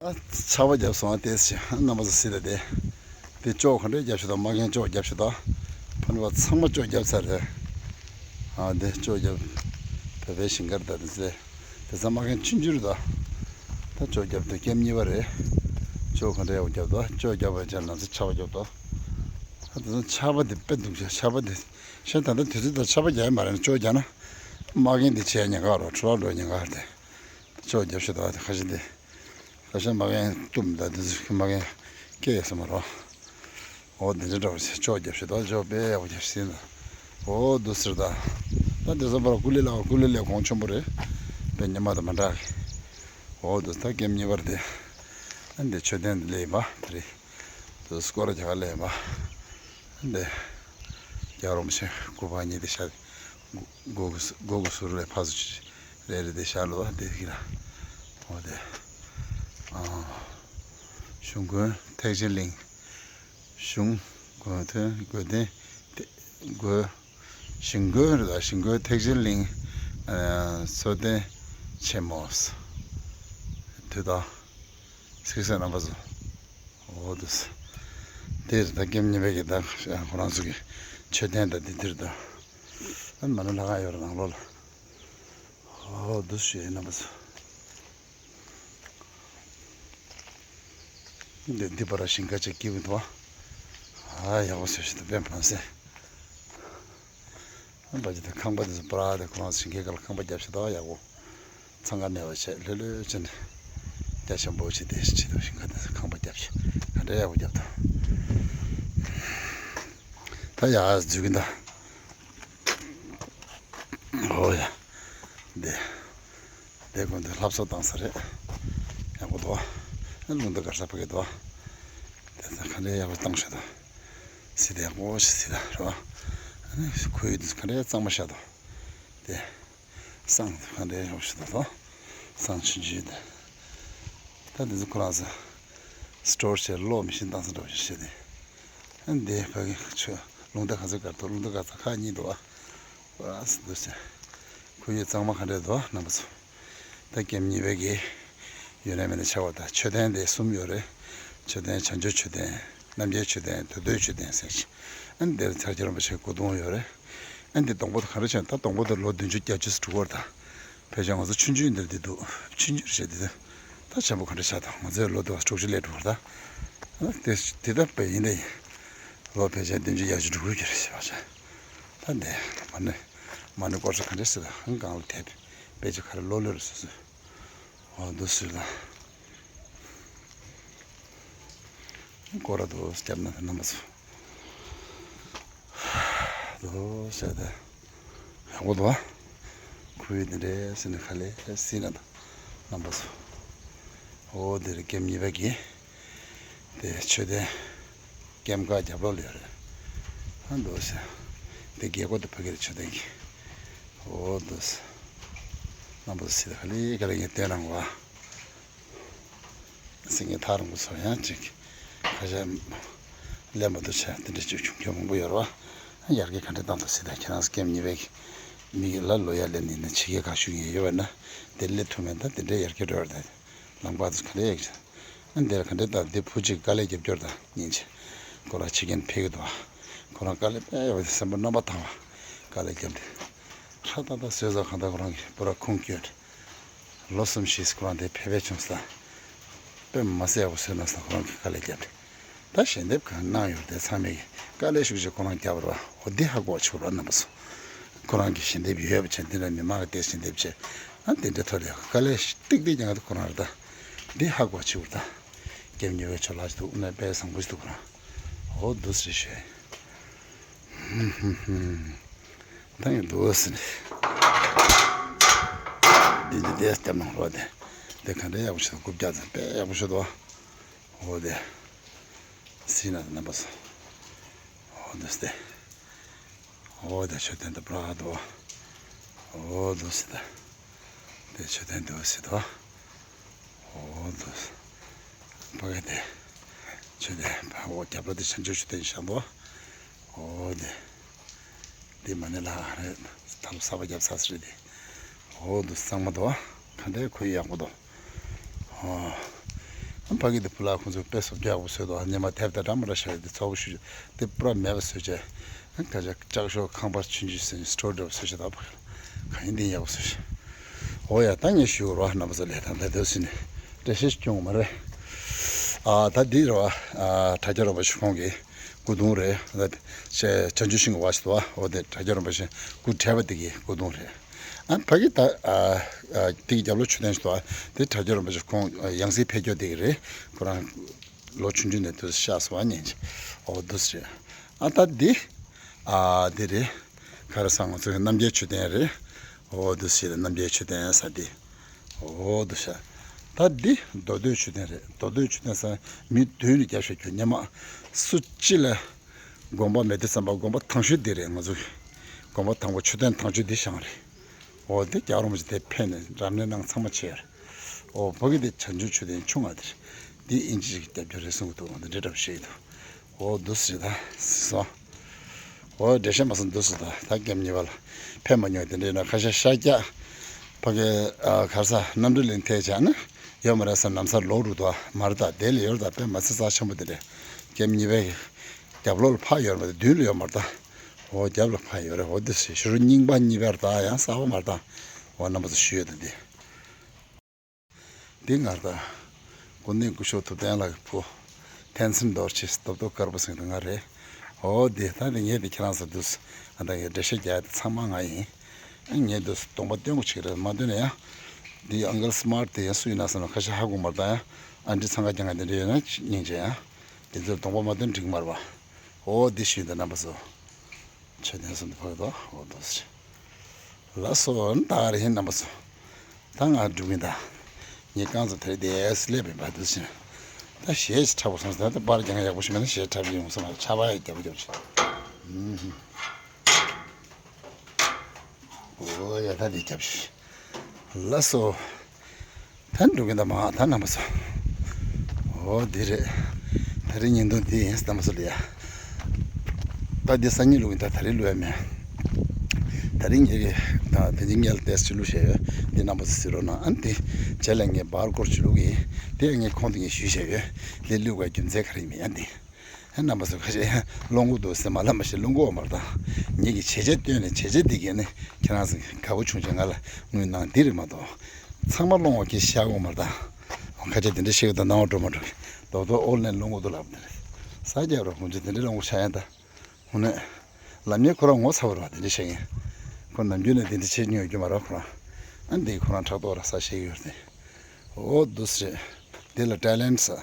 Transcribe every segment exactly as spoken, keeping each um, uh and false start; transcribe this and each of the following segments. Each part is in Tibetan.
ཨ། ཆར་པ་བརྒྱབ་སོང་ཨ། ཏེས་ཤི་རྣམ་པ་ཚོ་སྲིད་ལ་དེ། དེ་ཅོག་ག་འདྲས་བརྒྱབ་ཤི་དང་། མ་རྒན་ཅོག་བརྒྱབ་ཤི་དང་། ཕ་ནུ་བ་ཚང་མ་ཅོག་བརྒྱབ་ཚར་རེད། ཨ། དེ་ཅོག་བརྒྱབ། བོད་པའི་ཞིང་ཁར་དང་དེ་ཚེ། དེ་ཚ་མ་རྒན་ཆུང་ཆུང་རེད་དང་། ད་ཅོག་བརྒྱབ་དེ་ཀེམ་གཉིས་པ་རེད། ཅོག་ག་འདྲས་ཡག་པོ་བརྒྱབ་དང་། ཅོག་བརྒྱབ་པ་ཅན་ལ་ཚེ་ཆར་པ་བརྒྱབ་དང་། ད་དེ་ཚ་ཆར་པ་དེ་དཔེ་སྡུག་ཆེ། ཆར་པ་དེ་ཤ་ད་ལྟ་དུས་ཚོད་ད་ཆར་པ་རྒྱག་ཡ་མ་རེད། ཅོག་རྒྱག་ན་མ་རྒན་དེ་ཆེ་ཉེན་ཁ་རོ། འཕྲོ་བརླག་འགྲོ་ཉེན་ཁ་རེད། ཅོག་བརྒྱབ་ཤི་དང་། དེ་ཁ་ཤས་དེ། ཁ་ཤས་མ་རྒན་གཏུམ་ད་དེ་ཚོ་མ་རྒན་སྐྱེས་སོང་མ་རོ། འོ་དེ་འདྲ་འདྲ་བ་ཞིག་ཅོག་བརྒྱབ་ཤི་དང་། ཅོག་དཔེ་ཡག་པོ་བརྒྱབ་ཤི་ཟིན་ད། འོ་དུ་ཟེར་ད། ད་དེ་ཚོ་པར་ཀུ་ལི་ལ་ཀུ་ལི་ལས་གོང་ཆེན་པོ་རེད། དཔེ་ཉི་མ་དང་མ་འདྲ་གི། འོ་དུ་ད་ཀེམ་གཉིས་པར་དེ། ཨ་འདི་མཆོད་རྟེན་དེ་ལས་ཡིན་པ་དེ་རེད། དུ་སྐོར་རྒྱག་ལས་ཡིན་པ། ཨ་འདི། རྒྱལ་བ་རིན་པོ་ཆེ་སྐུ་པར་གཉིས་དེ་ཤར། སྒོ་སྒོ་སྒོ་སྒོ་ཟུར་ལས་ཕར་ཚུར་རེ་རེ་དེ་ཤར་ལོ་དེ་གི་ལ། འོ་དེ། ཨ། གཞུང་དགོན་ཐེག་ཆེན་གླིང་། གཞུང་དགོན་ཐོན་དགོན་ཐོན་ཐེ་དགོན། ཞིང་དགོན་རེད་ད། ཞིང་དགོན་ཐེག་ཆེན་གླིང་། ཨ། མཆོད་རྟེན་ཆེན་མོ། དེ་དང་། གཟིགས་གཟིགས་རྣམ་པ་ཚོ། འོ་དུ། དེ་རེད་ད། ཀེམ་གཉིས་པའི་གི་ད་ཁོ་རང་ཚོ་གི་མཆོད་རྟེན་ད་འདི་འདིར་ད། ཨ་མ་ཎི་ལྷ་ཁང་ཡོད་རེད་ནང་ལོགས་ལ། འོ་དུ་ཞུ་ཡིན་རྣམ་པ་ཚོ། འདི་འདི་པར་ཞིང་ཁ་ཅིག་སྐྱིད་པོ་འདུག་ཨ། ཡག་པོ་བཟོས་ཤིག་ད་དཔེ་མ་སྲིད། ཨ་འབའ་ཅི་ད་ཁང་པ་འདི་ཚོ་པར་དེ་ཁོ་རང་ཞིང་ཁའི་སྒང་ལ་ཁང་པ་བརྒྱབ་ཤིག་ད་ཡག་པོ། འཚང་ཁ་མེད་པ་བྱས་ལྷོད་ལྷོད་བྱས་ནས་རྒྱ་ཆེན་པོ་བྱས་ཏེ་བྱས་ཏེ་ཞིང་ཁ་འདི་ཚོ་ཁང་པ་བརྒྱབ་ཤིག་ག་འདྲ་ཡག་པོ་བརྒྱབ་ད། ད་ཡག་འཛུལ་གྱིན་ད། ཨོ་ཡ། འདི། དེ་ཀུན་དེ་ལྷ་བཟོ་བཏང་ས་རེད། ཡག་པོ་འདུག་ཨ་ནི་རླུང་རྟ་གར་ས་ཕ་གི་འདུག་དེ་ཚོ་ག་འདྲའི་ཡག་པོ་བཏང་ཤག་དང་། སྲིད་དེ་ཡག་པོ་ཞིག་སྲིད་ད་རེད་བ། ཨ་ནི་ཁོར་ཡུག་དེ་ཚོ་ག་འདྲའི་གཙང་མ་ཤག་དང་། དེ། བསང་དེ་ག་འདྲའི་ཡག་པོ་ཞིག་འདུག་དང་། བསང་ཆུང་ཆུང་དེ། ད་དེ་ཚོ་ཁོ་རང་ཚོ་སི་ཊོར་བྱས་གློག་མི་ཤིན་བཏང་ས་འདྲ་བོ་ཞིག་བྱས་ཏེ། ཨ་ནི་དེ་ཕ་གི་ཆུ་རླུང་རྟ་ག་ཚོད་གར་འདུག་རླུང་རྟ་ག་ཚོད་ཁག་གཉིས་འདུག་ཨ། ཨ་སི་འདུག་ཟེར། ཁོར་ཡུག་གཙང་མ་ག་འདྲས་འདུག་རྣམ་པ་ཚོ། ད་ཀེམ་གཉིས་པའི་གི་ཡོད་ན་མེད་ན་ཆགས་པ་དང་། མཆོད་རྟེན་དེ་གསུམ་ཡོད་རེད། མཆོད་རྟེན་བྱང་ཆུབ་མཆོད་རྟེན། རྣམ་རྒྱལ་མཆོད་རྟེན། དུར་སྟོད་མཆོད་རྟེན་ཟེར་ཞིང་། ཨ་ནི་འདིར་ཚར་རྗེ་རིན་པོ་ཆེའི་སྐུ་གདུང་ཡོད་རེད། ཨ་ནི་འདི་སྡོང་པོ་དེ་ག་རེ་བྱས་ན། ད་སྡོང་པོ་དེ་ལོ་བདུན་ཅུ་བརྒྱད་ཅུ་ཙམ་འགྲོ་གི་རེད་ད། ཕལ་ཆེར་ང་ཚོ་ཆུང་ཆུང་འདིར་འདི་འདུག་ཆུང་ཆུང་རེད་འདི་ད། ད་ཆེན་པོ་ག་འདྲ་ཆགས་དང་། ང་ཚོའི་ལོ་དེ་དྲུག་ཅུ་སླེབས་འགྲོ་གི་རེད་ད། ཨ་ནི་དེ་དེ་ད་དཔེ་ཡིན་ད་ཡིན། ལོ་ཕལ་ཆེར་བདུན་ཅུ་ཡར་ཅིག་འགྲོ་གི་རེད་ཟེར་བ་ཆ། ད་འདི་མ་ཎི་མ་ཎི་སྐོར་ས་ག་འདྲ་ཟེར་ད། ཧང་གང་ལ་དེབ་དཔེ་ཆ་ག་རེ་ལོ་ལོ་རེད་ཟེར་ཟེར། འོ་འདུག་ཟེར་ད། སྐོར་ར་འདུག་སྐྱབས་གནང་རྣམ་པ་ཚོ། འདུག་ཟེར་ད། ཡག་པོ་འདུག་ཁོར་ཡུག་འདི་འདྲའི་ཟེར་ནས་ག་ལེ་སྲིད་ན་ད་རྣམ་པ་ཚོ། འོ་འདིར་ཀེམ་གཉིས་པ་གི། དེ་མཆོད་རྟེན། ཀེམ་ཀ་རྒྱབ་ལོགས་ལ་ཡོད་རེད། ཨ་འདུག་ཟེར། དེ་རྒྱལ་སྒོ་དེ་ཕ་གིར་མཆོད་རྟེན་གྱི། འོ་འདུག་ཟེར། རྣམ་པ་ཚོ་ཟེར་ག་ལེ་ག་ལེ་ངས་བསྟན་གནང་བ། སེང་གེ་ཐག་རིང་པོ་ཚོ་ཡང་ཅིག་ཁ་ཤས་ལས་མ་ཐུབ་ཆ་དེ་འདྲ་ཅིག་བྱུང་མཁན་མང་པོ་ཡོད་རེད་བ། ཡར་རྒྱས་ག་འདྲ་བཏང་ཐུབ་སྲིད་ད། ཁྱེད་རང་ཚོ་ཀེམ་གཉིས་པའི་མི་ལ་ལོ་ཡར་སླེབས་ནས་ན་ཕྱི་རྒྱལ་ཁག་ཤུགས་ཡོད་ཡོད་པ་ན་དེ་སླེབས་ཐུབ་མེད་ད། དེ་འདྲའི་ཡར་རྒྱས་འགྲོ་ཡོད་རེད་ད། ལམ་ཁ་ཚོ་ག་འདྲ་ཡག་ཅིག་ཨ་འདིར་ག་འདྲ་ད་འདི་བུ་གཅིག་དཀའ་ལས་རྒྱབ་སྐྱོར་དང་ཉིན་གཅིག་ཁོ་རང་ཕྱི་རྒྱལ་ཕེབས་ཀྱི་འདུག་ཁོ་རང་དཀའ་ལས་དཔེ་ཡོད་པ་སེམས་པ་རྣམ་པ་ཐང་བ་དཀའ་ལས་རྒྱབ་སྟེ། ཧྲ་ཏག་ཏག་བཟོས་ཚར་གང་ལྟར་ཁོ་རང་གི་པུ་ར་ཁུངས་སྐྱོན། ལོ་གསུམ་བཞི་ཁོ་རང་དེ་ཕེབས་ཕེབས་བྱུང་ས། དཔེ་མ་སྲིད་ཡག་པོ་བཟོས་གནང་སོང་། ཁོ་རང་གིས་དཀའ་ལས་བརྒྱབ་སྟེ། ད་ཞལ་འདེབས་གང་གནང་ཡོད་དེ་ཚང་མས་ཀྱིས་དཀའ་ལས་ཤུགས་ཆེ་ཁོ་རང་བརྒྱབ་པ་རེད་བ། འོ་འདི་ཧ་གོ་བ་བྱེད་དགོས་རེད་རྣམ་པ་ཚོ། ཁོ་རང་གི་ཞལ་འདེབས་ཡོད་པ་བྱས་འདི་འདྲ་མི་མང་གི་དེ་ཞལ་འདེབས་བྱས། ཨ་འདི་འདྲ་ཐོག་ལ་དཀའ་ལས་ཏིག་ཏིག་ཀྱང་ཁོ་རང་རེད་ད། འདི་ཧ་གོ་བ་བྱེད་དགོས་རེད་ད། སྐྱབས་གཉིས་པའི་ཆོ་ལགས་ཅིག་འདུག་དངོས་གནས་དཔེ་བཟང་པོ་ཞིག་འདུག་ཁོ་རང་། འོ་འདུག་སེ་ཞུས། ཧུམ་ཧུམ་ཧུམ། ད་ཡང་འདུག་ཟེར་ནས། འདི་འདི་འདི་སྐྱབས་གནང་རོགས་དེ། འདི་ག་འདྲ་ཡག་པོ་ཞིག་འདུག་རྐུབ་བཀྱག་ཙམ་དཔེ་ཡག་པོ་ཞིག་འདུག་འོ་དེ། སྲིད་ན་རྣམ་པ་ཚོ། འོ་འདུག་སྟེ། འོ་དེ་མཆོད་རྟེན་དུ་བྲག་འདུག་འོ་འདུག་སེ་ད། དེ་མཆོད་རྟེན་འདུག་སེ་ད། འོ་འདུག་ཕ་གི་དེ། མཆོད་རྟེན་ཕ་འོ་རྒྱབ་ལོགས་དེ་བྱང་ཆུབ་མཆོད་རྟེན་བཞག་འདུག་འོ་དེ། འདི་མ་ཎི་ལྷ་ཁང་རེད། ད་ལོ་གསར་པ་བརྒྱབ་ཚར་ས་རེད་དེ། འོ་འདུག་གཙང་མ་འདུག་ག་འདྲའི་ཁོར་ཡུག་ཡག་པོ་འདུག་འོ། ཕ་གི་དེ་བུ་ལ་ཁོང་ཚོས་དཔེ་བཟོ་རྒྱག་པོ་བཟོས་དང་ཉི་མ་དེབ་དང་འདྲ་མི་འདྲ་བཞག་དེ་ཚོགས་པ་ཞུ་རྒྱུ་དེ་པུ་ར་མེད་པ་བཟོས་བྱས། ཁ་ཆ་ལྕགས་ཤོག་ཁང་པ་ཆུང་ཆུང་ཟིན་སི་ཊོར་འདྲ་བ་བཟོས་བྱས་དང་ཕ་གི་ལ་གང་ཡིན་དེ་ཡག་པོ་བཟོས་བྱས། འོ་ཡ་ད་ངས་ཞུ་རོགས་རྣམ་པ་ཚོ་ལས་དང་ད་དེ་ཟིན་ནས་འགྲེལ་བཤད་སྐྱོང་མ་རེད། ཨ་ད་འདི་རོ། ཨ་དྲ་རྒྱ་རོ་པ་ཞུ་ཁོང་གི་སྐུ་གདུང་རེད། ད་བྱང་ཆུབ་ཤིང་གི་བ་ཞིག་ཏུ་བ་འོ་དེ་དྲ་རྒྱ་རོ་པ་ཞིག་སྐུ་བྲེ་བ་དེ་གི་སྐུ་གདུང་རེད། ཨ་ཕ་གི་ད་ཨ་ཨ་དེ་གི་རྒྱབ་ལོགས་མཆོད་རྟེན་ཞིག་ཏུ་བ་དེ་དྲ་རྒྱ་རོ་པ་ཞིག་ཁོང་ཡང་སྲིད་ཕེབས་སྐྱོར་དེ་གི་རེད། ཁོ་རང་ལོ་ཆུང་ཆུང་ནས་དུ་ཤག་སོ་བ་ཉན་ཅི་འོ་དུ་སི་རེད། ཨ་ད་འདི་ཨ་འདི་རེད། ག་རེ་ཟེར་ང་ཚོ་གི་རྣམ་རྒྱལ་མཆོད་རྟེན་རེད། འོ་དུ་སི་རེད་རྣམ་རྒྱལ་མཆོད་རྟེན་ས་འདི། འོ་དུ་ཤ། ད་འདི་མདོ་སྟོད་མཆོད་རྟེན་རེད། མདོ་སྟོད་མཆོད་རྟེན་ས་མི་བདུན་ནས་རྒྱབ་ཤ་ཁྱོད་ཉི་མ་སུ་ཅི་ལ་དགོངས་པ་མེད་དུས་ཙམ་པ་དགོངས་པ་དང་ཤོས་འདི་རེད། ང་ཚོ་གི་དགོངས་པ་དང་པོ་མཆོད་རྟེན་དང་ཤོས་འདི་བཞེངས་རེད། འོ་དེ་རྒྱལ་བ་རིན་པོ་ཆེ་དེ་ཕེབས་ནས་རབ་གནས་གནང་ཚང་མ་བྱས་རེད། འོ་ཕ་གི་དེ་བྱང་ཆུབ་མཆོད་རྟེན་ཆུང་ང་དེ་རེད། འདི་ཨིན་ཇི་ཞིག་རྒྱབ་རྒྱུ་རེད་གསུང་གི་འདུག་འདི་འདྲ་འདྲ་བཤད་ཀྱི་འདུག་འོ་འདུག་སེ་ད་སོང་། འོ་འགྲེལ་བཤད་མ་སོང་འདུག་སེ་ད་ད་ཀེམ་གཉིས་པ་ལ་ཕེབས་མ་མྱོང་དེ་འདྲའི་ན་ཁ་ཤས་ཤ་རྒྱག་ཕ་གི་ཨ་གར་ས་གནམ་གྲུ་ལེན་ཐལ་བྱས་ན་ཡོད་མ་རེད་ས་ནམ་སར་ལོག་རུ་དོ་མ་རེད། ད་དེ་ལས་ཡོད་ད་དཔེ་མ་ཚེ་རྩ་ཆེན་པོ་དེ་འདྲ་ཀེམ་གཉིས་པའི་རྒྱབ་ལོགས་ལ་ཕ་ཡོད་མ་རེད། མདུན་ལ་ཡོད་མ་རེད། ད་འོ་རྒྱབ་ལ་ཕ་ཡོད་རེད། འོ་འདི་སེ་ཤུ་རུ་རྙིང་པ་གཉིས་པར་ད་ཡང་གསར་པ་མ་རེད། ད་འོ་རྣམ་པ་ཚོ་ཞུ་ཡོད་ད་འདི། འདི་ང་རང་སྐུ་མདུན་སྐུ་ཞབས་ཐུབ་བསྟན་ལགས་ཀྱི་བུ་བསྟན་འཛིན་རྡོ་རྗེ་རྡོ་རྡོ་དཀར་པོ་ཟེར་མཁན་དེ་ང་རེད། འོ་འདི་ད་འདི་ངས་འདི་ཁྱེད་རང་ཚོ་འདུག་ཨ་ད་ངས་འགྲེལ་བཤད་རྒྱག་ཡ་དེ་ཚང་མ་ང་ཡིན། ཨ་ངས་འདུག་གདོང་པ་སྟོན་དགོས་ཅིག་རེད། མ་སྟོན་ན་ཡང་འདི་ཨང་ཀལ་སི་མར་ཊི་དེ་ཡང་སུ་ཡིན་ན་ཟེར་ན་ཁ་ཤས་ཧ་གོ་མ་རེད། ད་ཡང་ཨ་འདྲི་འཚང་ཁ་རྒྱག་ང་དེ་འདྲ་ཡོད་ན་སྙིང་རྗེ་ཡང་འདི་ཚོར་གདོང་པ་མ་སྟོན་འགྲིག་མ་རེད་པ། འོ་འདི་ཞུས་འདི་རྣམ་པ་ཚོ། མཆོད་རྟེན་སོགས་འདི་ཕ་གི་དོ་འོ་དོ་ཟེར། ལགས་སོ་ད་ག་རེ་ཡིན་རྣམ་པ་ཚོ། ད་ང་འགྲོ་གིན་ད། ངས་རྐང་ཚོ་དེར་བསྡད་སླེབས་པའི་བར་དུ་ཕྱིན། ད་གཞས་ཅིག་འཁྲབ་པ་སོང་ཟེར་ད་པར་རྒྱག་ཡག་པོ་ཞིག་མེད་ན་གཞས་འཁྲབ་ཀྱི་ཡོང་བསམ་ལ་ཆར་པ་ཡག་རྒྱབ་རྒྱབ་ཅིག་འོ་ཡ་ད་འདི་རྒྱབ་ཤིག་ལགས་སོ། ད་འགྲོ་གི་འདུག་མ་ད་རྣམ་པ་ཚོ། འོ་འདི་རེད། ད་རིང་ཉིན་ཐོ་འདི་ཡིན་རྣམ་པ་ཚོ་ལ་ཡ། ད་འདི་སང་ཉིན་བླུག་གི་ད་ད་རིང་བླུག་ཡ་མེད། ད་རིང་ངེད་ཀྱི་ད་དེ་ཉིན་ངལ་ཏེས་ཅི་བླུག་བྱས་ཡོད་འདི་རྣམ་པ་ཚོ་གཟིགས་རོགས་གནང་། ཨ་འདི་རྗེས་ལ་ངས་བར་སྐོར་ཅི་བླུག་གི་དེ་ངས་ཁོང་དུ་ངས་ཞུས་བྱས་ཡོད། འདི་བླུག་པའི་རྒྱུ་མཚན་ག་རེ་ཡིན་མིན་ཨ་འདི། ཨ་རྣམ་པ་ཚོ་ཁ་ཤས་ལོང་གུ་འདུག་ཟེར་མ་ལབ་མ་ཤེས་ལོང་གུ་འོ་མར་དང་། ངེད་ཀྱི་བྱས་རྗེས་བཏོན་ནས་བྱས་རྗེས་འདི་གས་ནི་ཁྱེད་རང་ཚོ་དགའ་པོ་བྱུང་ཆེ་ང་ལ་དངུལ་གནང་འདི་རེད་མ་གཏོགས། ཚང་མ་ལོང་བ་ཁྱེད་ཤ་འོ་མར་དང་། ཁ་ཤས་དེ་འདྲ་ཤེས་གི་དང་སྣང་བ་འགྲོ་མ་འགྲོ་གི་རྡོག་རྡོག་ཨོལ་ནས་ལོང་གུ་འདུག་ལབ་འདི་རེད། ས་རྒྱབ་ར་ཁོང་ཚོ་དེ་འདྲ་ལོང་གུ་ཤ་ཡན་ད། ཧུ་ནས། ལམ་ཉེ་ཁོ་རང་ངོ་ཚ་བ་རེད་བ་དེ་འདྲ་བཤད་མཁན། ཁོ་ནམ་རྒྱུན་ནས་དེ་འདྲ་བྱེད་མྱོང་ཡོད་རྒྱུ་མ་རེད་ཁོ་རང་། ཨ་འདི་ཁོ་རང་ཕྲག་དོག་ར་ས་བཤད་ཀྱི་ཡོད་རེད། འོ་འདུག་སེ་རེད། འདི་ལ་ཊེ་ལེན་ཊི་ཟེར།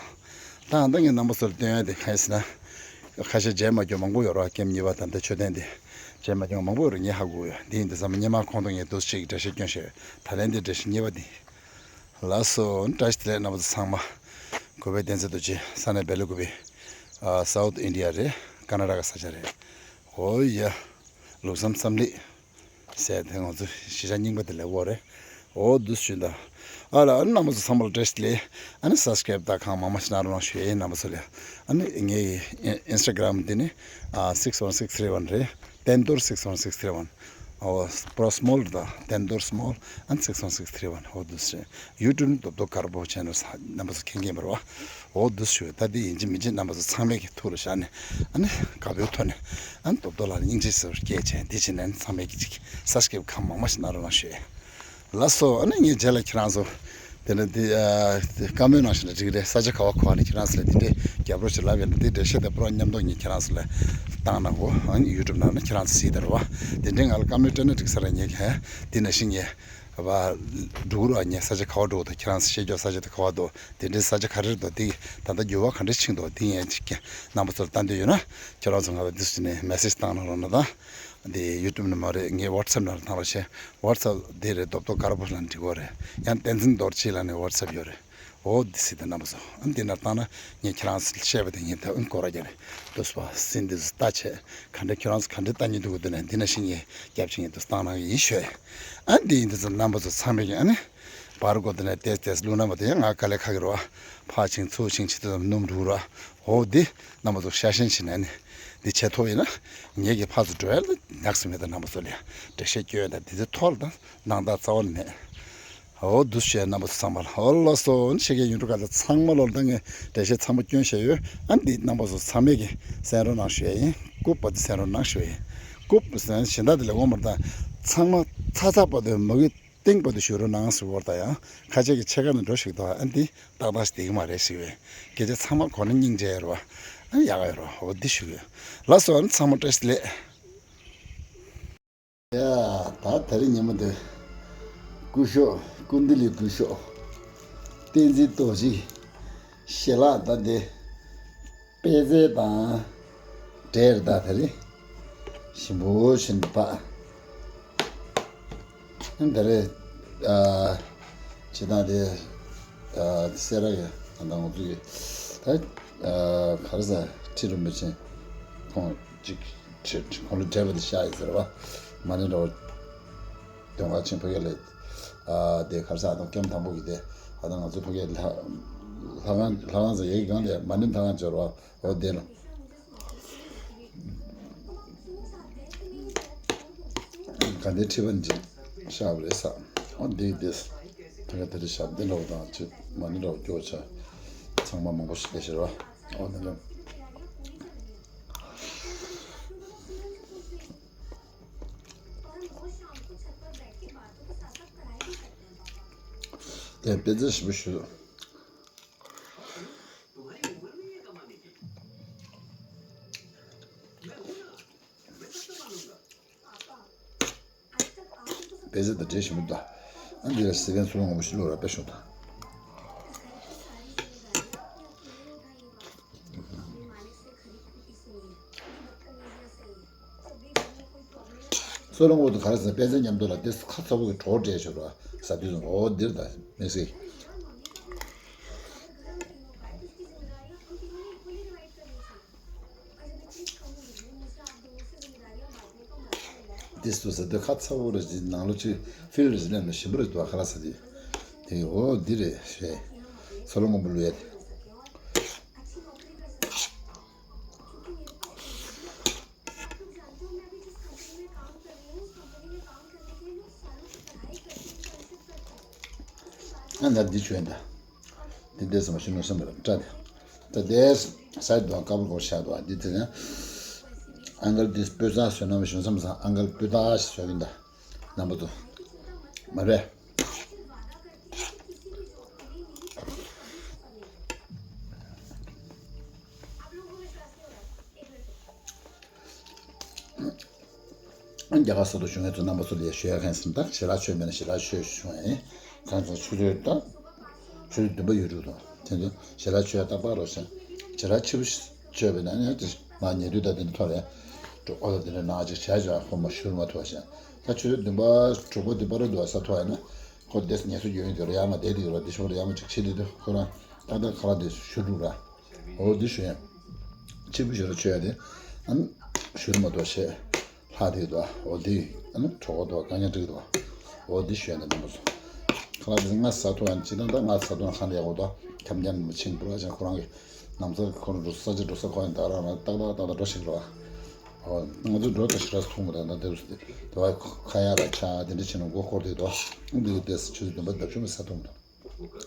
ད་ཨ་ད་ངས་རྣམ་པ་ཚོར་སྟོན་ཡ་དེ་གང་ཡིན་ཟེར་ན། ཁ་ཤས་མཇལ་མ་མྱོང་མང་པོ་ཡོད་རེད་བ་ཀེམ་གཉིས་པ་ད་ལྟ་མཆོད་རྟེན་དེ། མཇལ་མ་མྱོང་མང་པོ་ཡོད་རེད་ངས་ཧ་གོ་ཡོད། འདི་ཡིན་དུས་ཙམ་པ་སྔོན་མ་ཁོང་དང་ངས་འདུག་སེ་ཅིག་འགྲེལ་བཤད་སྐྱོན་བཤད་ཡོད། ད་ལན་འདི་འགྲེལ་བཤད་གཉིས་པ་འདི། ལགས་སོ། བཀྲ་ཤིས་བདེ་ལེགས་རྣམ་པ་ཚོ་ཚང་མ། གུས་པའི་བསྟན་འཛིན་རྡོ་རྗེ་ས་གནས་སྦེལ་ཀོབ་པི། ཨ་སའུཐ་ཨིན་ཌི་ཡ་རེད། ཀ་ན་ཊ་ཀ་ས་ཆ་རེད། འོ་ཡ། ལུགས་བསམ་བསམ་ལེགས། ཟེར་དེ་ང་ཚོ་གཞིས་ཆགས་རྙིང་པ་དེ་ལས་འོ་རེད། འོ་འདུག་སེ་ཞུ་ད། ཨ་ལ་ཨ་ནི་རྣམ་པ་ཚོ་ཚང་མ་ལ་བཀྲ་ཤིས་བདེ་ལེགས། ཨ་ནི་སབ་སི་ཀ་རེབ་དང་གང་མང་མང་ཞིག་གནང་རོགས་གནང་ཞུ་ཡ་ཡིན་རྣམ་པ་ཚོ་ལ། ཨ་ནི་ངའི་ཨིན་སི་ཊ་གྷ་རམ་འདི་ནི་ཨ་six one six three one རེད། བསྟན་རྡོར་six one six three one། ཨོ་པུ་ར་སི་མོལ་རེད་ད། བསྟན་རྡོར་སི་མོལ་ཨན་six one six three one འོ་འདུག་སེ། ཡུ་ཊུབ་ནི་རྡོབ་རྡོབ་དཀར་པོ་ཆེ་ནོ་ས་རྣམ་པ་ཚོ་མཁྱེན་མཁྱེན་པ་རེད་བ། འོ་འདུག་སེ་ཞུ་ད་འདི་ཡིན་གཅིག་མིན་གཅིག་རྣམ་པ་ཚོ་ཚང་མས་ཀྱི་ཐུགས་ལ་བཞག་ནས་ཨ་ནི་དགའ་པོའི་ཐོག་ནས་ཨ་ནི་རྡོབ་རྡོབ་ལ་སྙིང་རྗེ་ཟེར་བ་སྐྱེས་བྱས་འདི་བྱས་ནས་ཨ་ནི་ཚང་མས་ཀྱི་ཅིག་སབ་སི་ཀ་རེབ་གང་མང་མང་ཞིག་གནང་རོགས་གནང་ཞུ། ལགས་སོ། ཨ་ནི་ངས་རྗེས་ལ་ཁྱེད་རང་ཚོ། དེ་ནས་འདི་ཨ་བཀའ་མོལ་གནང་བཞིན་ལ་འགྲིག་རེད། ས་ཆ་ག་བ་ག་བ་ནས་ཁྱེད་རང་ཚོ་ལ་དེ་འདྲའི་རྒྱབ་རོགས་ཞིག་ལབ་ཡོད་ན་དེ་འགྲེལ་བཤད་དེ་པུ་ར་མཉམ་དུ་ངས་ཁྱེད་རང་ཚོ་ལ་བཏང་གནང་གོ་ཨ་ནི་ཡུ་ཊུབ་ནང་ན་ཁྱེད་རང་ཚོ་གཟིགས་དེ་རེད་བ། དེ་འདྲའི་ང་ལ་བཀའ་མོལ་སྤྲད་ན་འགྲིག་ས་རེད། ངས་ཁ་འདི་ནང་བཞིན་ངས་བ་འགྲོ་གི་རེད་བ། ངས་ས་ཆ་ག་བ་འགྲོ་གི་འདུག་ཁྱེད་རང་ཚོ་ཤེས་ཀྱོག་ས་ཆ་དེ་ག་བ་འདུག་དེ་འདྲའི་ས་ཆ་ག་རེ་རེད་འདུག་དེ་ད་ལྟ་འགྱུར་བ་ག་འདྲ་ཕྱིན་འདུག་དེ་ངས་ཅིག་རྣམ་པ་ཚོར་བལྟ་འདོད་ཡོད་ན་ཁྱེད་རང་ཚོ་ང་ལ་འདི་སུ་ནས་མེ་སེ་ཇི་བཏང་གནང་རོགས་གནང་དང་། འདི་ཡུ་ཊུབ་ནས་མ་རེད། ངའི་ཝ་ཊི་སེབ་ནང་ལ་བཏང་རོགས་བྱེད། ཝ་ཊི་སེབ་འདི་རེད། རྡོབ་རྡོབ་དཀར་པོ་ལ་འབྲི་དགོས་རེད། ཡང་བསྟན་འཛིན་རྡོ་རྗེ་ལབ་ནས་ཝ་ཊི་སེབ་ཡོད་རེད། འོ་འདི་སྲིད་དེ་རྣམ་པ་ཚོ་ཨ་འདི་ནང་བཏང་ན་ངས་ཁྱེད་རང་ཚོར་བཤད་པ་དེ་ངས་ད་ཨ་སྐོར་ར་རྒྱབ་ནས་འདུག་སེ་པ་སྲིད་འདི་ཚོ་ལྟ་བྱས་ག་འདྲ་ཁྱེད་རང་ཚོ་ག་འདྲ་ལྟ་སྙིང་འདོད་ཀྱི་འདུག་ན་འདི་ནང་བཞིན་ངས་རྒྱབ་ཅིག་ངས་འདུག་སེ་བཏང་གནང་གི་ཡིན་ཞུས། ཨ་འདི་ཡིན་དུས་ཚོ་རྣམ་པ་ཚོ་ཚང་མས་ཀྱང་ཨ་ནི་བར་སྐོར་དེ་ནས་ཏེས་ཏེས་བླུགས་ན་མ་གཏོགས་ཡང་ང་དཀའ་ལས་ཁག་གི་རེད་བ། ཕར་ཕྱིན་ཚུར་ཕྱིན་བྱེད་དུས་སྣུམ་འགྲོ་གི་རེད་བ། འོ་འདི་རྣམ་པ་ཚོ་ཤ་ཞེན་བྱས་ནས་ནི་འདི་བྱེད་ཐུབ་ཡིན་ན་ངེད་ཀྱི་ཕར་ཚུར་འགྲོ་ཡ་ལ་ཉག་ཟིན་མེད་ད། རྣམ་པ་ཚོ་ལ་ཡ་འགྲེལ་བཤད་སྐྱོན་ཡོད་ད་འདི་ཚོའི་ཐོག་ལ་ད་སྣང་དག་རྩ་བ་ནས་མེད། འོ་འདུག་བྱས་རྣམ་པ་ཚོ་ཚང་མར་འོ་ལགས་སོ། ཆེ་གེ་ཡུན་རུ་ག་ལ་ཚང་མ་ལོར་ད་ངས་འགྲེལ་བཤད་ཚང་མ་སྐྱོན་བཤད་ཡོད། ཨ་འདི་རྣམ་པ་ཚོ་ཚང་མས་ཀྱི་གསན་རོགས་གནང་ཞུ་ཡ་ཡིན། སྐུ་པ་འདི་གསན་རོགས་གནང་ཞུ་ཡ་ཡིན། སྐུ་པ་གསན་གཞན་དག་དེ་ལས་འོང་མར་ད་ཚང་མ་ཚ་ཚ་བར་དུ་མ་གི་སྟེང་བར་དུ་ཞུ་རོགས་གནང་ཟེར་བར་ད་ཡང་ཁ་ཆེ་གི་ཆེ་ག་ནས་འགྲོ་ཞིག་ཏུ་ཨ་འདི་ཏག་ཏག་ཞིག་བསྡད་ཀྱི་མ་རེད་ཟེར་བས། སྐད་ཆ་ཚང་མ་གོ་ན་སྙིང་རྗེ་ཡོད་རེད་བ། ཨ་ཡག་ག་ཡོད་རེད་བ། འོ་འདི་ཞུ་གི་ཡོད། ལགས་སོ། ཨ་ཚང་མ་བཀྲ་ཤིས་བདེ་ལེགས། ཡ། ད་དེ་རིང་ཉིན་མོ་འདི། སྐུ་ཞབས་ཀུན་བདེ་ལི་སྐུ་ཞབས། བསྟན་འཛིན་རྡོ་རྗེ། ཞལ་ལག་ད་འདི། པད་ཚལ་དང་། འབྲས་ད་དེ་རིང་། ཞིམ་པོ་བྱིན་པ། ཨ་ད་རེས། ཨ། ཇི་ལྟར་དེ། ཨ། སེ་ར་གི་ཨ་ད་ང་ཚོ་གི་ད། ཨ། ག་རེ་ཟ། ཁྲི་རིན་པོ་ཆེ་ཁོང་ཅིག་ཁྲི་ཁོང་ལ་འབྲས་བུ་དེ་ཤ་ཡི་ཟེར་བ། མ་ཎི་འདྲ་བོ་དོན་ཁ་ཆེན་པོ་ཡོད་ལེ། ཨ་དེ་ག་རེ་ཟ། ཨ་ད་སྐྱེམས་དང་པོ་གི་དེ་ཨ་ད་ང་ཚོ་ཕ་གིའི་ལྷ་ལྷ་ཁང་ལྷ་ཁང་ཟེར་ཡ་གི་སྒང་དེ་མ་ཎི་ལྷ་ཁང་འབྱོར་བ། འོ་དེ་ལ། ག་འདྲའི་ཁྲི་པ་འདི་ཤག་རེད་ས། འོ་འདི་འདི། ད་ག་དེ་རེད་ཤག་འདི་འདྲ་བོ་དང་ཅི་མ་ཎི་འདྲ་བོ་སྐྱོར་བྱ། ཚང་མ་མང་པོ་ཞིག་བསྡད་ཤག་རེད་བ། འོ་འདི་འདྲ། དེ་དཔེ་མཛོད་ཞིབ་པོ་ཞུ། དཔེ་མཛོད་དང་འབྲེལ་ཞིབ་པོ་དང་། ཨ་འདི་ལ་སི་ཀན་སུ་ལ་ངོ་བོ་ཞིག་ལོ་ར་དཔེ་ཞོག་དང་། སོ་ལོ་ངོ་དུ་ག་རེ་ཟེར། དཔེ་མཛོད་མཉམ་དུ་ལ་དེ་ཁ་ཚ་བོ་གི་གྲོགས་འདྲེས་ཤོར་བ་ཟ་དུས་སུ་འོ་འདིར་ད་མི་སྲིད། དེ་སུ་ཟེར་དུས་ཁ་ཚ་བོ་རེ་ནང་ལོ་ཆུ་ཕིལ་རེ་ནས་ཞིམ་པོ་རེ་འདུག་ཁ་ལག་ཟ་དུས་དེ་འོ་འདི་རེད་ཞེས་སོ་ལོ་ངོ་བོ་ལུས་ཡ་དེ། ཨ་ན་འདི་ཆོས་འདྲ། འདི་འདྲས་སམ་ཤི་ནོ་སམ་ར་ཏྲ་དེ། ད་དེ་སའི་དུ་ཀ་བུར་གོར་ཤ་དུ་འདི་དེ་ནས། ཨང་གལ་འདི་སྤོས་ཚང་བཟོས་ན་མི་ཤོང་སམ་སང་ཨང་གལ་སྤོས་ཚང་ཞིག་བཟོས་ཡིན་ད། རྣམ་པ་ཚོ། མ་རེད། རྒྱ་གར་ས་ཐོག་བཞུགས་མཁན་ཚོ་རྣམ་པ་ཚོ་ལ་ཞུ་ཡ་མཁན་ཟིན་ད་ཞལ་ལག་མཆོད་མེད་ན་ཞལ་ལག་མཆོད་བྱུང་ཡིན། གང་ཚོ་ཆུ་ཚོད་ད། ཆུ་ཚོད་བདུན་པ་ཡོད་རུ་དང་དེ་ཚོ་ཞལ་ལག་མཆོད་ཡ་རྟག་པར་རོ་ཞིང་ཞལ་ལག་ཆེ་བོ་མཆོད་པའི་ནང་ནས་དེ་མ་ཉལ་དུས་ད་དེ་འདྲ་ཐོག་རེད། གྲོགས་པོ་དེ་འདྲ་ནང་ཅིག་བྱས་ཀྱང་ཁོ་མ་ཞུར་མ་ཐུབ་ཞིང་ད་ཆུ་ཚོད་བདུན་པ་གྲོགས་པོ་དེ་པར་རོ་འདུག་ས་ཐོག་ཡིན་ན་ཁོ་དེ་ངལ་གསོ་རྒྱུ་ཡིན་དུས་ར་ཡར་མ་བསྡད་དེ་ཡོད་ར་དེ་ཤོར་ཡར་མ་ཅིག་བྱེད་དེ་དུས་ཁོ་རང་ཏག་ཏག་ཁ་ལག་དེ་ཞུ་འགྲོ་ར། འོ་འདི་ཞུ་ཡ། གཅིག་པུ་ཞུ་ར་ཆོས་ཡ་དེ། ཨ་ནི། ཞུ་རུ་མ་གཏོགས་བཤད། ལྷག་དེ་འདུག་འོ་འདི། ཨ་ནི་གྲོགས་འདུག་དཀའ་ངལ་འགྲིག་འདུག་འོ་འདི་ཞུ་ཡ་ནི་འདི་མ་སོང་། ཁ་ལག་དེ་ང་ཟ་ཐུབ་ཡ་ཅི་ལྟར་ད་ང་ཟ་ཐུབ་ན་ཁ་ལ་ཡག་པོ་འདུག་ཁྱམ་རྒྱ་མི་ཆིང་པུ་ར་ཅན་ཁོ་རང་གི། ནམ་ས་ཁོ་རང་འགྲོ་ས་ཅི་འགྲོ་ས་ཁོ་ཡང་ད་རང་རང་ཏག་ཏག་ཏག་ཏག་འགྲོ་ཞིག་ར། འོ། ང་ཚོ་འགྲོ་ད་ཞིག་ར་ཐུང་མ་ད་ད་དེ་རུ་སི་དེ་བ་ཁ་ཡ་ར་ཆ་དེ་འདྲ་བྱས་ན་མགོ་འཁོར་དེ་འདུག་འདི་གི་དེ་ཆུ་ཚོད་བདུན་པ་ལྡབ་ཆུ་མི་ཟ་ཐུབ་འདུག་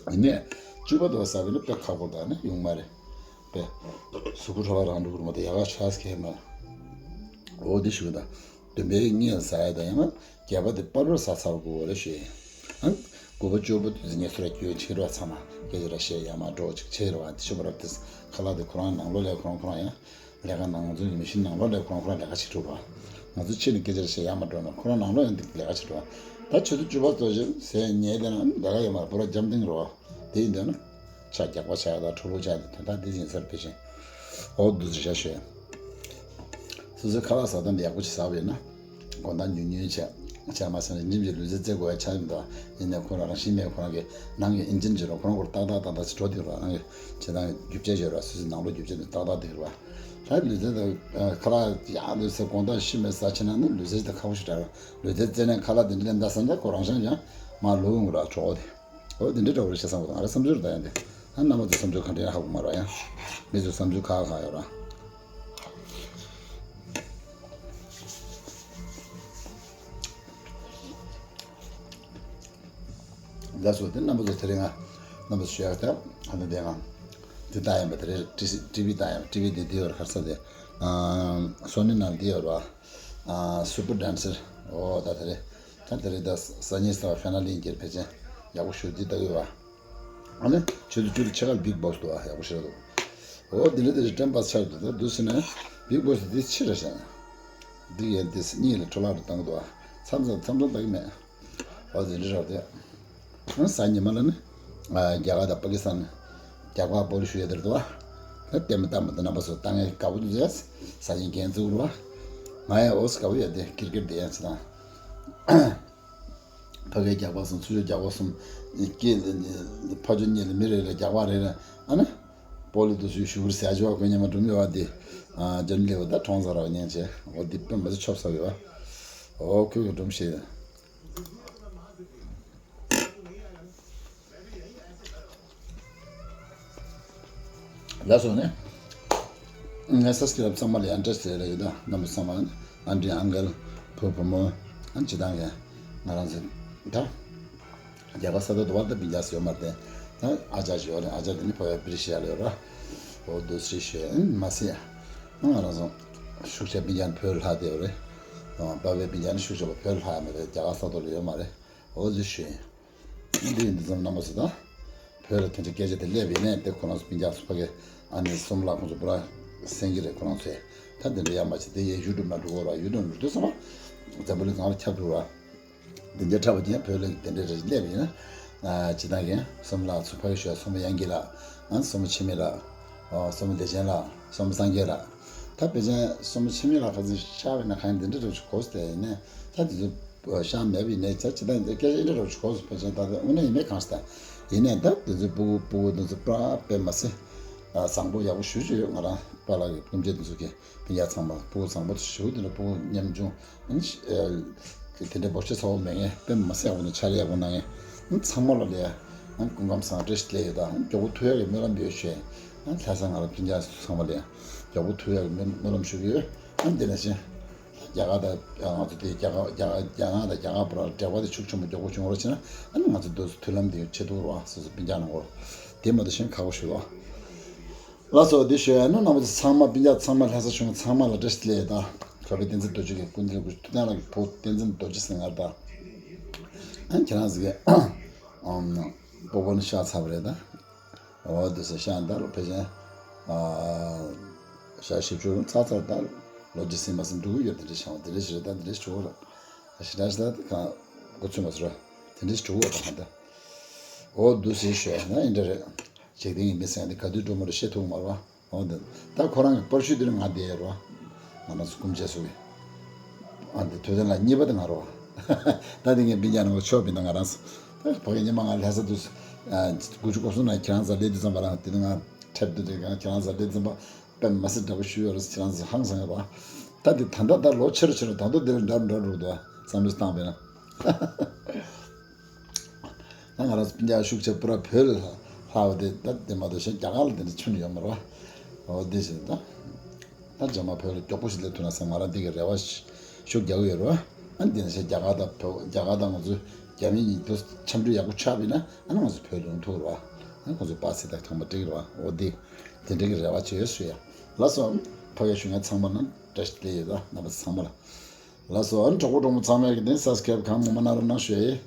ཡིན་ནའི། བཅུ་པ་དེ་བ་ཟ་བས་ན་དཔེ་ཁག་པོ་དང་ནི་ཡོང་མ་རེད། དཔེ། གཟུགས་པོ་ཁྲོ་བ་རང་འགྲོ་གི་རུ་མ་དེ་ཡག་ག་ཆགས་ཁེལ་མ། འོ་དེ་ཞུ་གི་ད། བདུན་པའི་གཉིས་ཟ་ཡ་ད་ཡང་ན་བརྒྱད་པ་དེ་པར་པར་ཟ་ཚར་དགོས་རེད་ཞུ་ཡིན། ཨང་། དགུ་པ་བཅུ་པ་དུས་ངལ་གསོ་ར་རྒྱུ་ཕྱི་རོལ་ཚང་མ་སྐད་ཆ་ར་བཤད་ཡ་མ་འགྲོ་ཅིག་ཕྱི་རོལ་བ་དེ་ཤི་བ་ར་དེ་ཁ་ལག་དེ་ཁོ་རང་ནང་ལོགས་ལས་ཁོ་རང་ཁོ་རང་ཡང་། ལས་ཀ་ནང་ང་ཚོ་མི་ཤིན་ནང་ལོགས་ལས་ཁོ་རང་ཁོ་རང་ལས་ཀ་བྱེད་ཐུབ་པ། ང་ཚོ་ཕྱི་ནས་སྐད་ཆ་བཤད་ཡ་མ་འགྲོ་ན་ཁོ་རང་ནང་ལོགས་ཡང་འདི་ལས་ཀ་བྱེད་ཐུབ་པ། ད་ཆུ་ཚོད་བཅུ་པ་ཙམ་ཞིག་ཟས་ཉལ་བསྡད་ན་ལས་ཀ་ཡོད་མ་རེད། བུ་ར་འཇམ་ཐིང་རོ། དེ་ཡིན་དུས་ན། ཆ་རྒྱག་པ་བྱ་ཡ་དང་ཁྲོ་ལོ་བྱ་ཡ་དང་དོན་དག་འདི་ཡིན་སར་ཕེབས་ཤིང་། འོ་འདུག་ཟེར་བྱ་ཞོད། སོ་སོའི་ཁ་ལག་ཟ་སྟངས་འདི་ཡག་པོ་ཞིག་ཟ་བས་ན། དགོང་དག་ཉུང་ཉུང་བྱས། བྱས་མ་ཟ་ན་ཉིན་གྱི་ལུས་རྩལ་རྩེ་དགོས་ཡ་ཆ་ཡིན་དོ། ཡིན་ནའི་ཁོ་རང་རང་ཤི་མེད་ཁོ་རང་གི་ནང་གི་ཨིན་ཇིན་བྱེད་རོགས་ཁོ་རང་ཁོར་ཏག་ཏག་ཏག་ཏག་ཞིག་འགྲོ་དེ་རོགས་རང་གི་བྱེད་སྟངས་རྒྱུ་ཆ་བྱེད་རོགས་སོ་སོའི་ནང་ལོགས་རྒྱུ་ཆ་དེ་ཏག་ཏག་དེ་རོགས། ད་ལུས་རྩལ་དང་ཁ་ལག་ཡག་འདུག་ཟེར་དགོང་དག་ཤི་མེད་ཟ་ཕྱིན་ན་ནི་ལུས་རྩལ་དེ་ཁག་པོ་ཞིག་འདྲ་རོགས། ལུས་རྩལ་རྩེ་ནས་ཁ་ལག་དེ་འདྲ་ལེན་ད་ཟ་འདྲ་ཁོ་རང་ཤང་ཡང་མ་ལོ་ཡོང་ར་གྲོགས་དེ། འོ་དེ་འདྲའི་འདྲ་བོ་རེད་ཤག་བསམ་གི་འདུག་ང་རང་བསམ་ཚུལ་རེད་ད་ཡང་དེ། ཨ་རྣམ་པ་ཚོ་བསམ་ཚུལ་ག་འདྲ་ཡང་ཧ་གོ་མ་རེད་ཡང་། མི་ཚོའི་བསམ་ཚུལ་ཁག་ཁག་ཡོད་ར། ལགས་སོ། དེ་རྣམ་པ་ཚོ་དེ་རིང་ང་རྣམ་པ་ཚོ་ཞུ་ཡག་དང་ཨ་ནི་དེ་ང་འདི་ལྟ་ཡིན་པ་དེ་རེད། ཊི་སི་ཊི་ཝི་ལྟ་ཡིན་པ། ཊི་ཝི་འདི་འདི་ཡོད་ར། ཁར་ས་དེ་སོ་ནི་ནང་འདི་ཡོད་ར། སུ་པར་ཌན་སར། ཨོ་ད་དེ་རེད། ད་དེ་རེད། ད་སང་ཉིན་ས་ཕེ་ན་ལི་ཡིན་གྱི་ཕལ་ཆེར་ཡག་པོ་ཞུ་འདི་ལྟ་གི་བ། ཨ་ནི་ཆུ་ཚོད་བཅུ་དང་ཕྱེད་ཀ་ལ་བིག་བོ་སི་འདུག་ཨ། ཡག་པོ་ཞེ་དྲག་འདུག་ཨོ་འདི་འདྲ་དེ་རེད། ཊེམ་པ་སི་ཆར་འདུག་ད་འདུག་ཟེར་ན་བིག་བོ་སི་འདི་ཕྱི་རེད་ཤག་འདི་ཡན་འདི་གཉིས་ལ་འཕྲོ་བརླག་རེ་བཏང་གི་འདུག་ཨ། མཚམས་མཚམས་མཚམས་མཚམས་ལྟ་གི་མེད། ཨོ་འདི་འདྲ་རེད་དེ། ཨ་གཟའ་ཉི་མ་ལ་ནི་ཨ་རྒྱ་གར་དང་པ་ཀི་སི་ཐན་རྒྱག་པ་སྤོ་ལོ་ཞུ་ཡ་དེ་རེད་འདུག་ཨ། ད་ལྟད་མོ་ལྟ་མོ་དང་རྣམ་པ་ཚོ་ལྟ་མཁན་དགའ་པོ་འདུག་ཟེར། གཟའ་ཉིན་འགན་འཛུགས་རེད་བ། ང་ཡང་ཨོ་སི་དགའ་པོ་ཡོད་དེ། ཀིར་ཀིར་དེ་ཡང་ཚེ་དང་། ཕ་གིར་རྒྱག་པ་གསུམ། ཚུར་རྒྱག་པ་གསུམ། སྐྱེས་ཕ་ཆུ་གཉིས་ལ་མི་རེ་རེ་རྒྱག་པ་རེ་རེ། ཨ་ནི་སྤོ་ལོ་དུ་སུས་ཞུ་རེ་ཟེར་ཨ་ཅོ་བ་ཁོ་ཉི་མ་སྒྲུང་ཡོད་བ་དེ། ཨ་ཇོན་ལེ་བ་ད་གྲོང་ཚོ་ར་བ་ཉན་ཆེ་འོ་དེ་དཔེ་མ་ཚོ་ཆོབ་ས་ཡོད་བ། ཨོ་ཁོས་ཀྱི་སྒྲུང་བཤད། ལགས་སོ་ནས། ངས་ས་སྐྱ་རབ་ཚང་མ་ལ་ཡང་བཀྲ་ཤིས་བདེ་ལེགས་ཡོད་ད། རྣམ་པ་ཚང་མ་ཨན་ཏི་ཨང་ཀལ་བུ་བུ་མོ་ཨན་ཅི་དང་གས་ང་རང་ཚོ་ད་རྒྱ་གར་ས་ཐོག་ཏུ་བར་ད་སྤུན་ཀྱག་ཡོད་མ་རེད་དེ། ད་ཨ་ཅག་ཅིག་ཡོད་རེད། ཨ་ཅག་དེ་ནི་བོད་པའི་བི་རི་ཤི་ཡ་ལ་ཡོད་ར། འོ་འདུག་སེ་ཞུ་ཨན་མ་སེ་ང་རང་ཚོ་ཤུགས་ཆེ་སྤུན་ཀྱག་ནི་བོད་ལྷག་བསྡད་ཡོད་རེད། པ་ཕའི་སྤུན་ཀྱག་ནི་ཤུགས་ཆེ་བ་བོད་ལྷག་ཡ་མ་རེད། རྒྱ་གར་ས་ཐོག་ལ་ཡོད་མ་རེད། འོ་འདུག་ཞུ་ཡིན། འདི་ཡིན་འདི་ཙམ་རྣམ་པ་ཚོ་དང་། བོད་ལ་དེ་འདྲའི་སྐད་ཆ་དེ་སླེབས་ཡིན་ནས་དེ་ཁོ་རང་ཚོ་སྤུན་ཀྱག་ཚོ་ཕ་གི་ཨ་ནེ་གསུམ་ལ་ཁོང་ཚོ་པུ་ར་སེང་གི་རེད། ཁོ་རང་ཚོས་ད་དེ་འདྲ་ཡ་མ་བྱེད་དེ་ཡའི་ཡུ་ཊུབ་ནང་འགྲོ་གོ་ར། ཡུ་ཊུབ་འགྲོ་དུས་ཙམ་པ་འཛམ་བུ་གླིང་གང་ལ་ཁྱབ་འགྲོ་ར། དེ་འདྲའི་འཁྲབ་པ་ཅན་བོད་ལ་དེ་འདྲའི་རེ་སླེབས་ཡིན་ན། ཅི་ད་གིན་གསུམ་ལ་ཚོ་ཕ་གི་ཞོ་གསུམ་ཡང་གི་ལ་ཨ་གསུམ་ཆི་མི་ལ་གསུམ་བདེ་ཆེན་ལ་གསུམ་སངས་རྒྱས་ལ། ད་ཕལ་ཆེར་གསུམ་ཆི་མི་ལ་ཁ་ཚིག་ཤ་བས་ན་གང་དེ་འདྲ་རེ་གོ་སྟེ་ཡིན་ནས་ད་དེ་ཚོ། ཤ་མེད་པའི་ནས་ཆ་ཅི་ལྟར་འདི་སྐད་ཆ་འདི་རུ་གོ་སུ་ཕལ་ཆེར་ད་ལྟ་དངོས་གནས་ཡིན་མེད་གང་ཞིག་ད་ཡིན་ནས་ད་དེ་ཚོའི་སྤུ་གུ་སྤུ་གུ་དེ་ཚོ་པྲ་དཔེ་མ་སྲིད་བཟང་པོ་ཡག་པོ་ཞུ་ཞུ་ཡོད། ང་རང་པཱ་ལགས་ཀྱི་སྤུན་མཆེད་དེ་ཚོ་གི་སྤུན་ཀྱག་ཚང་མ་སྤུ་གུ་བཟང་པོ་ཞུ་དེ་འདྲ་སྤུ་གུ་ཉམ་ཆུང་དེ་འདྲ་བོ་ཆེ་ཚ་བོ་མེད་མཁན་དཔེ་མ་སྲིད་ཡག་པོ་དང་ཆ་རེ་ཡག་པོ་གནང་མཁན་ཚང་མ་ལ་ལས་སྐུ་ཁམས་བཟང་བཀྲ་ཤིས་བདེ་ལེགས་ཡོད། ད་མགྱོགས་པོ་ཐུག་ཡག་གི་སྨོན་ལམ་ཡོད་ཞུ་ཡིན། ལྷ་ས་ང་རང་སྤུན་ཀྱག་ཚང་མ་ལ་མགྱོགས་པོ་ཐུག་ཡག་གི་སྨོན་ལམ་ཞུ་གི་ཡོད། ཨ་འདི་ནས་ཕྱིན། རྒྱ་གར་དང་ང་ཚོ་དེ་རྒྱ་གར་རྒྱ་གར་རྒྱ་ནག་དང་རྒྱ་གར་བར་འབྲེལ་བ་དེ་ཤུགས་ཆེན་པོ་མགྱོགས་པོ་བྱུང་རོགས་བྱས་ན་ཨ་ནི་ང་ཚོ་འདུག་སེ་མཐུན་ལམ་དེ་ཆེ་ཐུག་རོགས་སོ་སོ་སྤུན་ཀྱག་ནང་སྐོར་དེ་མ་གཏོགས་གཞན་ཁག་པོ་ཞུ་རོགས། ལགས་སོ་དེ་ཞུ་ཡ་ན་རྣམ་པ་ཚོ་ཚང་མ་སྤུན་ཀྱག་ཚང་མ་ལྷ་ས་གཞུང་ཚང་མ་ལ་བཀྲ་ཤིས་བདེ་ལེགས་དང་གྲོགས་པོའི་བསྟན་འཛིན་རྡོ་རྗེ་གི་སྐུ་མདུན་སྐུ་ཐུབ་བསྟན་ལགས་ཀྱི་བུ་བསྟན་འཛིན་རྡོ་རྗེ་ཟེར་ང་རེད་ད། ཨ་ཁྱེད་རང་ཚོ་གི་སྤོ་བོ་ནི་ཤ་ཚ་བ་རེད་ད། འོ་དེ་ཚོ་ཤ་འདར་ཕལ་ཆེར་ཤ་བཞི་བཅུ་ཚ་ཚ་འདར་ལོ་རྒྱུས་ཟིན་མ་ཟིན་འགྲོ་གི་ཡོད། དེ་འདྲ་བྱུང་བ་དེ་འདྲ་ཞིག་རེད་ད། དེ་འདྲ་ཞིག་འགྲོ་གི་རེད། ཞེ་དྲག་ཞེ་དྲག་གང་འགོ་ཚུགས་མ་ཚུགས་ར་དེ་འདྲ་ཞིག་འགྲོ་གི་ཡོད་ད། ཧ་ད་འོ་འདུག་སེ་ཞོད་ན་ཡིན་འདྲ་རེད། འཇིག་རྟེན་གྱི་མི་ཟེར་ཡ་འདི་ག་དུས་འགྲོ་མ་འགྲོ་ཤེས་ཐུབ་མ་རེད་བ། འོ་འདི་ད་ཁོ་རང་གི་པར་ཤུ་འདི་ནི་ང་བསྡད་ཡོད་རེད་བ། ང་རང་ཚོ་སྐུ་མཆེད་ཚོ་གི་ཨ་འདི་ཐུབ་བསྟན་ལགས་གཉིས་པ་དེ་ང་རེད་བ། ད་འདི་ངའི་སྤུན་ཀྱག་ནང་གི་ཆོས་སྤུན་ད་ང་རང་ཚོ་ད་ཕ་གི་ཉི་མ་ང་ལྷ་ས་དུས་དགུ་བཅུ་གོ་གསུམ་ནང་ཁྱེད་རང་ཚོ་སླེབས་དུས་ཙམ་པ་རང་དེ་ནི་ང་འཁྲབ་དུས་དེ་གང་ཁྱེད་རང་ཚོ་སླེབས་དུས་ཙམ་པ་དཔེ་མ་སྲིད་འདྲ་པོ་ཞུས་ཡོད་རེད། ཁྱེད་རང་ཚོ་ཧང་སང་ཡོད་རེད་བ། ད་འདི་ད་ལྟ་ད་ལོ་ཆེ་རུ་ཆེ་རུ་ད་དུང་འདི་ལ་འདྲ་རུ་འདྲ་རུ་འདུག་བ་བསམ་བློ་བཏང་བས་ན། ད་ང་རང་ཚོ་སྤུན་ཀྱག་ཤུགས་ཆེ་པུ་ར་བོད་ལ་ལྷག་པ་དེ་ད་དེ་མ་གཏོགས་གཞན་རྒྱ་གར་ལ་དེ་འདྲ་ཁྱོན་ནས་ཡོད་མ་རེད་བ། འོ་དེ་བཞིན་ད་ད་རྗེས་མ་བོད་ལ་མགྱོགས་པོ་ཞིག་སླེབས་ཐུབ་ན་བསམ་ང་རང་འདི་གི་རེ་བ་ཤུགས་རྒྱག་གི་ཡོད་རེད་བ། ཨ་ནི་དེ་ནས་བཞིན་རྒྱ་གར་དང་བོད་རྒྱ་གར་དང་ང་ཚོ་རྒྱ་མི་གཉིས་དུ་འཆམ་མཐུན་ཡག་པོ་ཆགས་པ་ཡིན་ན་ཨ་ནི་ང་ཚོ་བོད་ལ་ཡོང་ཐུབ་རེད་བ། ཨ་ནི་ང་ཚོ་པ་སི་ད་ཐང་པ་འགྲིག་རེད་བ། འོ་དེ་དེ་འདྲ་གི་རེ་བ་བྱེད་ཡོད་ཟེར་ཡ། ལགས་སོ། ཕ་གིར་བཞུགས་མཁན་ཚང་མ་ལ་བཀྲ་ཤིས་བདེ་ལེགས་ཡོད་ད་རྣམ་པ་ཚང་མ་ལ། ལགས་སོ། ཨ་ནི་གྲོགས་པོ་གྲོགས་མོ་ཚང་མས་ཀྱི་དེ་སབ་སི་ཀེ་རབ་གང་མང་མང་གནང་རོགས་གནང་ཞུ་ཡ་ཡིན།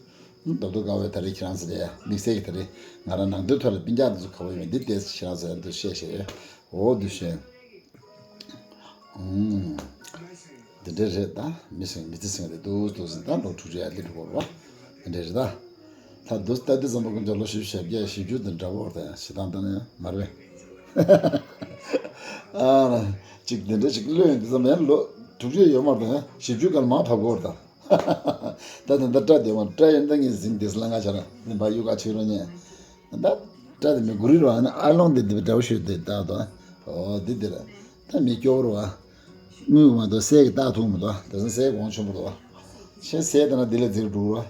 རྡོབ་རྡོབ་དགའ་བའི་ད་རེས་ཁྱེད་རང་ཚོ་ལ་ཡ་དམིགས་བསལ་གྱི་ད་རེས་ང་རང་ནང་དོན་ཐོག་ལ་སྤུན་ཀྱག་དེ་ཚོ་ག་བ་ཡོད་མེད་འདི་ཏོག་ཙམ་ཁྱེད་རང་ཚོ་ཡ་འདུ་བཤད་བཤད་ཡོད། འོ་འདུ་བཤད། ཨུམ། འདི་འདྲ་རེད་ད། མི་སེང་མི་ཚེ་སེང་རེད་འདུག་འདུག་ཟིན་ད་ལོ་དྲུག་ཅུ་ཡར་སླེབས་འགྲོ་གི་རེད་བ། འདི་འདྲ་རེད་ད། ད་འདུག་ད་འདི་ཙམ་པ་ཀུན་ཀྱང་ལོ་བཞི་བཅུ་ཞེ་བརྒྱད་བཞི་བཅུ་དང་འདྲ་བོ་ད་ཞེ་སྡང་ད་ནི་མ་རེད། ཨ་ཅིག་འདི་འདྲ་ཅིག་ལོས་འདི་ཙམ་ཡང་ལོ་དྲུག་ཅུ་ཡོད་མ་རེད་ད་བཞི་བཅུ་གར་མ་ཕབ་གོ་རེད་ད། ད་ད་ད་སྐྲ་དེ་མ་སྐྲ་ཡིན་ད་ངས་ཟིན་དེ་སི་ལ་ང་ཆ་ར་ནི་བ་ཡུ་ག་ཆིག་རོ་ཉེ། ད་སྐྲ་དེ་མི་གུ་རི་རོ་ཨ་ནི་ཨ་ལོང་དེ་དེ་འདྲ་བོ་ཤོད་དེ་ད་དོ། ཨོ་དེ་དེ་ར་ད་མི་སྐྱོ་རོ་ཨ། དངུལ་མ་གཏོགས་གསེར་གྱི་རྟགས་ཐུག་མི་འདུག་དེང་སང་གསེར་གོང་ཆེན་པོ་འདུག་ཁྱེད་གསེར་དེ་ན་དེ་ལས་འཛིར་འགྲོ་ར།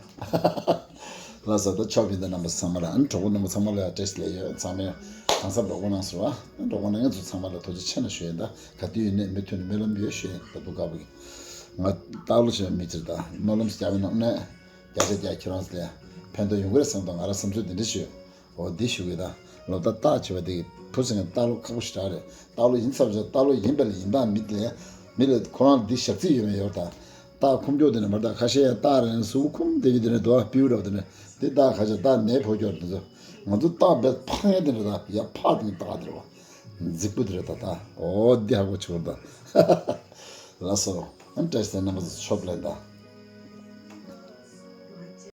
ལགས་སོ། ད་ཆོག་པ་ཡིན་ད་རྣམ་པ་ཚང་མ་ལ་ཨ་ནི་གྲོགས་པོ་རྣམ་པ་ཚང་མ་ལ་ཡང་བཀྲ་ཤིས་བདེ་ལེགས་ཡོད། ཚང་མས་གང་ཟབ་རོགས་པ་གནང་ཟེར་བ། རོགས་པ་གནང་མཁན་ཚོ་ཚང་མ་ལ་ཐུགས་རྗེ་ཆེ་གནང་ཞུ་ཡིན། ད་ག་དུས་ཡིན་ནའི་མུ་མཐུད་ནས་སྨོན་ལམ་ཡོད་ཞུ་ཡིན། ད་སྡུག་དཀའ་པོ་གི་ང་སྟག་ལོ་ཆེ་མི་ཚེར་ད་སྨོན་ལམ་སྐྱབས་གནང་ནས། བརྒྱ་ཆ་བརྒྱ་ཁྱེད་རང་ཚོ་ལ་ཕན་ཐོགས་ཡོང་གི་རེད་བསམ་དང་ང་རང་བསམ་ཚུལ་འདི་འདྲ་ཞུ། འོ་འདི་ཞུ་གི་ད། ལོ་ད་རྟགས་བྱེད་པ་འདི་བུ་ཟེར་མཁན་རྟགས་ལོ་ཁག་པོ་ཞེ་དྲག་རེད། རྟགས་ལོ་ཡིན་ཚར་བྱས་རྟགས་ལོ་ཡིན་པ་ལ་ཡིན་སྟངས་མི་ལ་མི་ལ་ཁོ་རང་འདི་ཞག་རྩིས་ཡོད་མེད་ཡོད་ད། རྟགས་ཁུམ་སྐྱོ་དེ་ནས་མར་ད་ཁ་ཤས་ཡང་རྟགས་རེད་ཟུག་ཁུམ་དེ་གི་དེ་ནས་རྡོ་བ་པིའུ་འདྲ་བ་དེ་ནས་དེ་རྟགས་ཁ་ཤས་རྟགས་ནད་ཕོག་སྐྱོ་དེ་ཚོ་ང་ཚོ་རྟགས་བེད་ཕག་ཡང་དེ་འདྲ་ད་ཡ་ཕག་དེ་ནས་རྟགས་དེ་རེད་བ། རྫིག་པོ་དེ་རེད་ད་ད། འོ་འདི་ཧ་གོ་ཆོག་ད། ལགས་སོ། ཨ་བཀྲ་ཤིས་བདེ་ལེགས་རྣམ་པ་ཚོ་ཆོབ་ལེན་ད།